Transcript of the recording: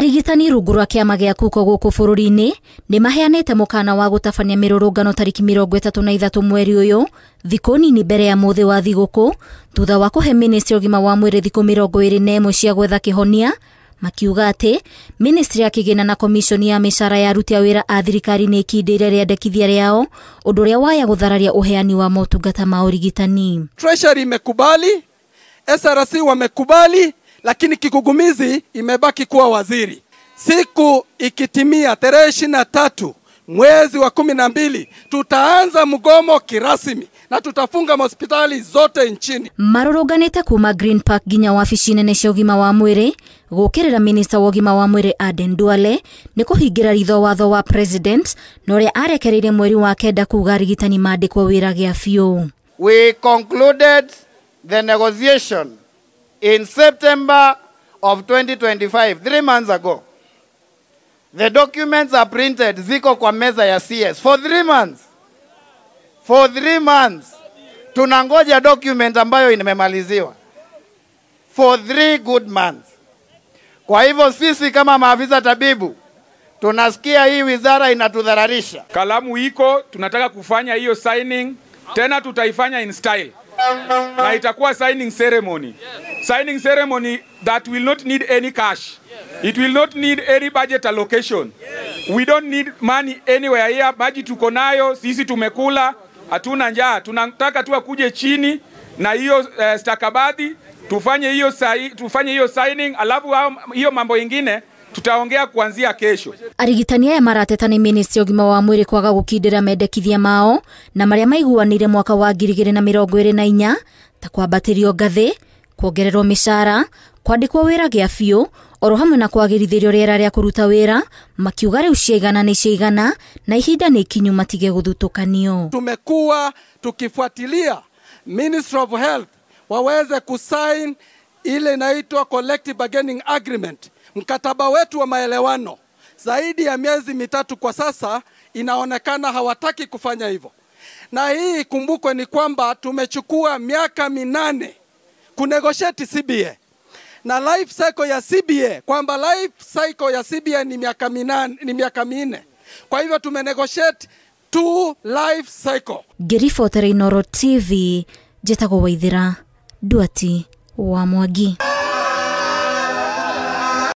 Arigitani rungu rwa kĩama gĩa kuko gũkũ bũrũri-inĩ nĩ maheanĩte mũkana wa gũtabania mĩrũrũngano tarĩki 33 mweri ũyũ, thikũ nini mbere ya mũthĩ wa thigũkũ, thutha wa kũhe ministry ũgima wa mwĩrĩ thikũ 21 cia gwetha kĩhonia, makiuga atĩ ministry ya kĩgĩna na commission ya mĩcara ya aruti a wĩra a thirikari nĩ ĩkindĩire rĩandĩkithia rĩao, ũndũ ũrĩa waya gũthararia ũheani wa motungata ma ũrigitani. Treasury imekubali, SRC wamekubali, lakini kigugumizi imebaki kuwa waziri. Siku ikitimia tarehe 23 mwezi wa 12 tutaanza mgomo kirasmi na tutafunga hospitali zote nchini. Marũrũnganĩte kuma Green Park nginya wabici nene cia ũgima wa mwĩrĩ gũkĩrĩra minista wa ũgima wa mwĩrĩ Aden Duale nĩ kũhingĩra ritho watho wa president na ũrĩa arekereirie mweri wa 9 kuga arigitani mandĩkwo wĩra gĩa biũ. We concluded the negotiation in September of 2025, 3 months ago. The documents are printed, ziko kwa meza ya CS for 3 months. For 3 months. Tunangoja document ambayo imemaliziwa. For 3 good months. Kwa hivyo sisi kama maafisa tabibu, tunasikia hii wizara inatudhararisha. Kalamu iko, tunataka kufanya hiyo signing, tena tutaifanya in style. Na itakuwa signing ceremony. Signing ceremony that will not need any cash. It will not need any budget allocation. We don't need money anywhere here. Maji tuko nayo, sisi tumekula, hatuna njaa. Tunataka tu akuje chini na hiyo stakabadhi, tufanye hiyo signing, alafu hiyo mambo ingine tutaongea kuanzia kesho. Arigitani aya marateta nĩ ministry ũgima wa mwĩrĩ kwaga gũkindĩra mendekithia mao na marĩa maiguanĩire mwaka wa 2024 ta kwambatĩrio ngathĩ, kuongererwo mĩcara, kwandĩkwo wĩra gĩa biũ oro hamwe na kwagĩrithĩrio rĩera rĩa kũruta wĩra, makiuga rĩu ciaigana nĩ ciaigana na ihinda nĩ ikinyu matige gũthutũkanio. Tumekuwa tukifuatilia Ministry of Health waweze kusign ile inaitwa collective bargaining agreement, mkataba wetu wa maelewano. Zaidi ya miezi 3 kwa sasa inaonekana hawataki kufanya hivyo. Na hii kumbukwe ni kwamba tumechukua miaka 8 kunegotiate CBA. Na life cycle ya CBA, kwamba life cycle ya CBA ni miaka 8, ni miaka 4. Kwa hivyo tumenegotiate 2 life cycle. Ngĩribotera Inooro TV, njĩtagwo Waithera Duati wa Mwangi.